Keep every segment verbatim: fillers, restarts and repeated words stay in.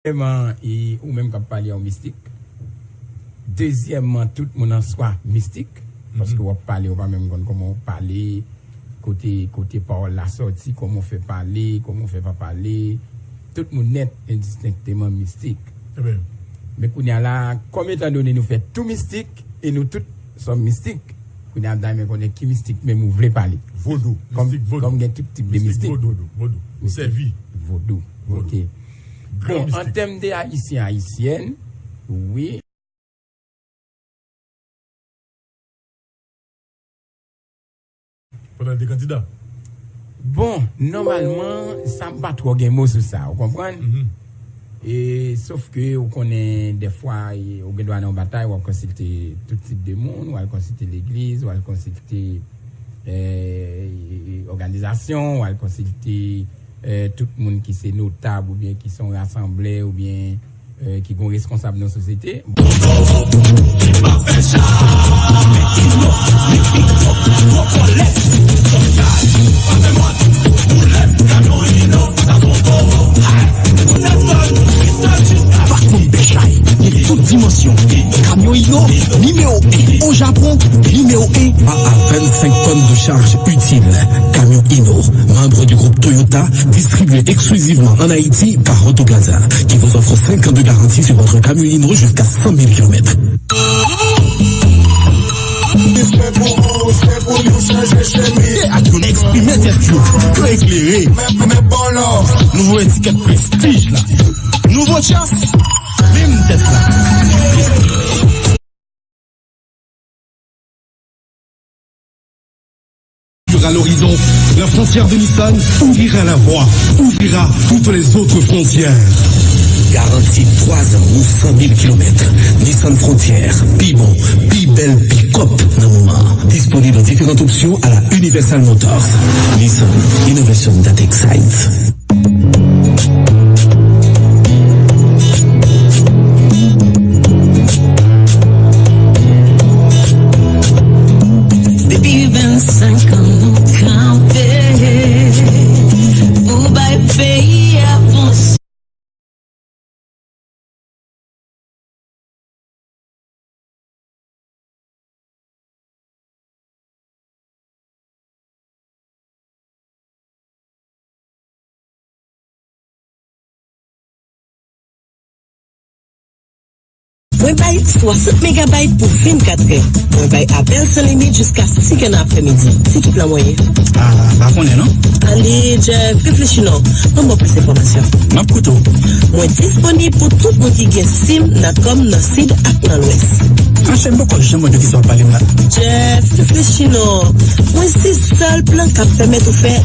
Premyèman, e, ou menm k ap pale a, w mistik. Dezyèmman, tout moun an swa mistik. Paske w ap pale, ou pa menm konn kòman w pale, kote, kote pawòl la sòti, kòman w fè pale, kòman w fè pa pale. Tout moun nèt, endistenkteman mistik. Men kounye a la, kòm etandone nou fè tou mistik, e nou tout sòm mistik, kounye a m ta renmen konnen ki mistik menm ou vle pale. Vodou. Kòm, mistik vodou. Kòm gen tout tip de mistik. Mistik vodou. Vodou. Mistik vodou. Vodou. Ok. Bon, an tèm de ayisyen, ayisyèn, wi. Pandan l te kandida. Bon, nòmalman, sa m pa twò gen mo sou sa, ou konprann? E, sof ke ou konnen, dèfwa, e, ou gen dwa nan yon batay, w ap konsilte tout tip de moun, w al konsilte legliz, w al konsilte, e, òganizasyon, w al konsilte, e, tout moun ki se notab oubyen ki se yon rasanblè oubyen, e, ki gen yon reskonsab nan sosyete. Pa konn pechay, gen tout dimansyon. Kamyon Ino, nimewo en o Japon, nimewo en. A vennsenk tonnes de charge utile. Camion Hino, membre du groupe Toyota, distribué exclusivement en Haïti par Autoplaza, qui vous offre cinq ans de garantie sur votre camion Hino jusqu'à cent mille kilomètres. Ak yo eksprime tèt yo, yo eklere. Nouvo etikèt Prestige la. Nouvo Chance, menm tèt la. Ouvrira l'horizon, la frontière de Nissan ouvrira la voie, ouvrira toutes les autres frontières. Garanti twa zan ou san mil kilomèt. Nissan Frontier, pi bon, pi bèl pick-up nan moman an. Disponible différentes options à la Universal Motors. Nissan, innovation that excites. Depi vennsenk an nou kanpe pou bay peyi a avanse. Mwen bay swasant megabayt pou vennkat è. Mwen bay apèl san limit jiska senk è nan aprèmidi. Se ki plan mwen ye? Ah, pa konnen non. Ale, Jeff, reflechi non. Ban mwen plis enfòmasyon. M ap koute w. Mwen disponib pou tout moun ki gen sim Natcom nan Sid ak nan Lwès. Anchè, m poko janm wè de kisa w ap pale m la. Jeff, reflechi non. Mwen se sèl plan k ap pèmèt ou fè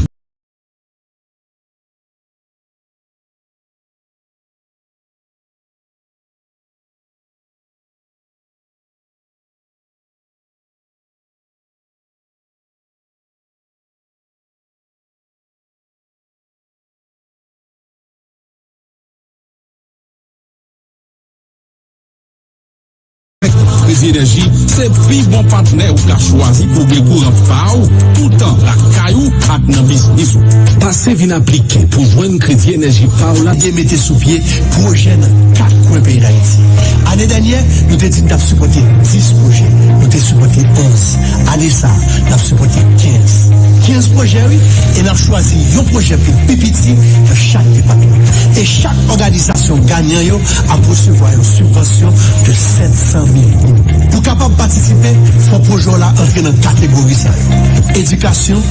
Kredi Enèji se pi bon patnè ou ka chwazi pou gen kouran pa w toutan lakay ou ak nan biznis ou. Pase vin aplike pou jwenn Kredi Enèji pa w la. Mete sou pye pwojè nan kat kwen peyi Dayiti. Ane dènyè, nou te di n t ap sipòte dis pwojè. Nou te sipòte onz. Ane sa a, n ap sipòte kenz. Kenz pwojè, wi, e n ap chwazi yon pwojè pou pi piti nan chak depatman. E chak òganizasyon ganyan yo ap resevwa yon sibvansyon de sèt san mil goud. Pou kapab patisipe, fò pwojè w la antre nan kategori sa yo: edikasyon,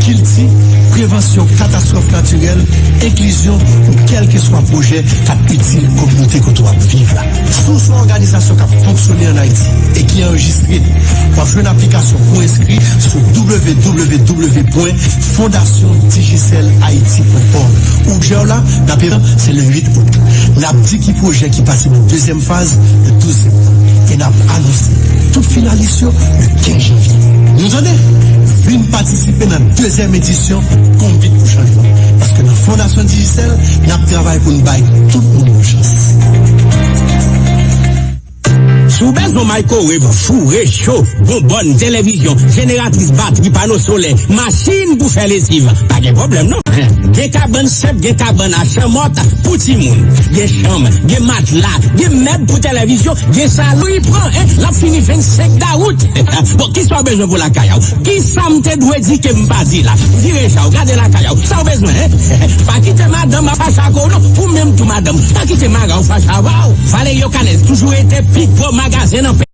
kilti, prevansyon katastwòf natirèl, enklizyon ou kèlkeswa pwojè k ap itil kominote kote w ap viv la. Si w se yon òganizasyon k ap fonksyone ann Ayiti e ki anrejistre, w ap jwenn aplikasyon pou enskri sou w w w pwen fondasyon digicel haiti pwen org. Ou bjè w la, n ap etan, se le uit out. N ap di ki pwojè ki pase nan dezyèm faz le douz septanm. E n ap anonse tout finalis yo le kenz janvye. Nou tande? Vin patisipe nan dezyèm edisyon Konbit pou Chanjman. Paske nan Fondasyon Digicel, n ap travay pou n bay tout moun yon chans. Si w bezwen microwave, fou, recho, bonbòn, televizyon, jeneratris, batri, pano solè, machin pou fè lesiv, pa gen pwoblèm non. Gen kabann senp, gen kabann a chanmòt pou timoun. Gen chanm, gen matla, gen mèb pou televizyon, gen salon. Li pran, en, l ap fini vennsenk dawout. Bon, kisa w bezwen pou lakay a w? Kisa m te dwe di ke m pa di la? Vire ja w, gade lakay a w. Sa w bezwen, en? Pa kite madanm ap fache ak ou non. Ou menm tou madanm, pa kite mari w fache avè w. Valerio Canez toujou rete pi gwo magazen nan peyi.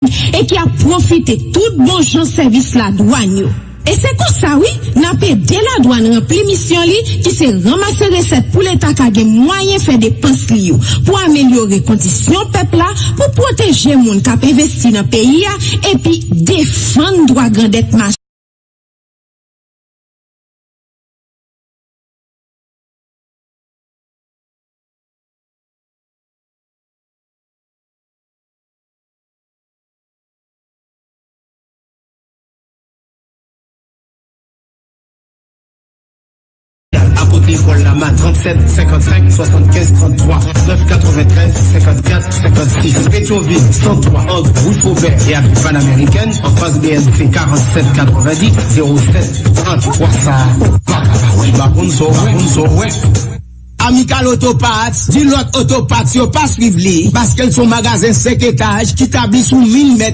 E ki ap pwofite tout bon jan sèvis ladwàn yo. E se konsa wi, n ap ede ladwàn ranpli misyon li ki se ranmase resèt pou leta ka gen mwayen fè depans li yo, pou amelyore kondisyon pèp la, pou pwoteje moun k ap envesti nan peyi a, epi defann dwa grandèt mache. Akote lekòl Lama, trannsèt senkannsenk swasannkenz tranntwa, nèf katreventrèz senkannkat senkannsis. Petyonvil, san twa, ant Rue Faubert e Avenue Panaméricaine, anfas B N C, karannsèt katrevendis zewo sèt trant. Sa ou pa ka pa wè. Ou pa konn sa w wè. Ou pa konn sa w wè. Amical Auto Parts, di lòt auto parts yo pa swiv li, paske l se yon magazen senk etaj ki tabli sou mil mèt.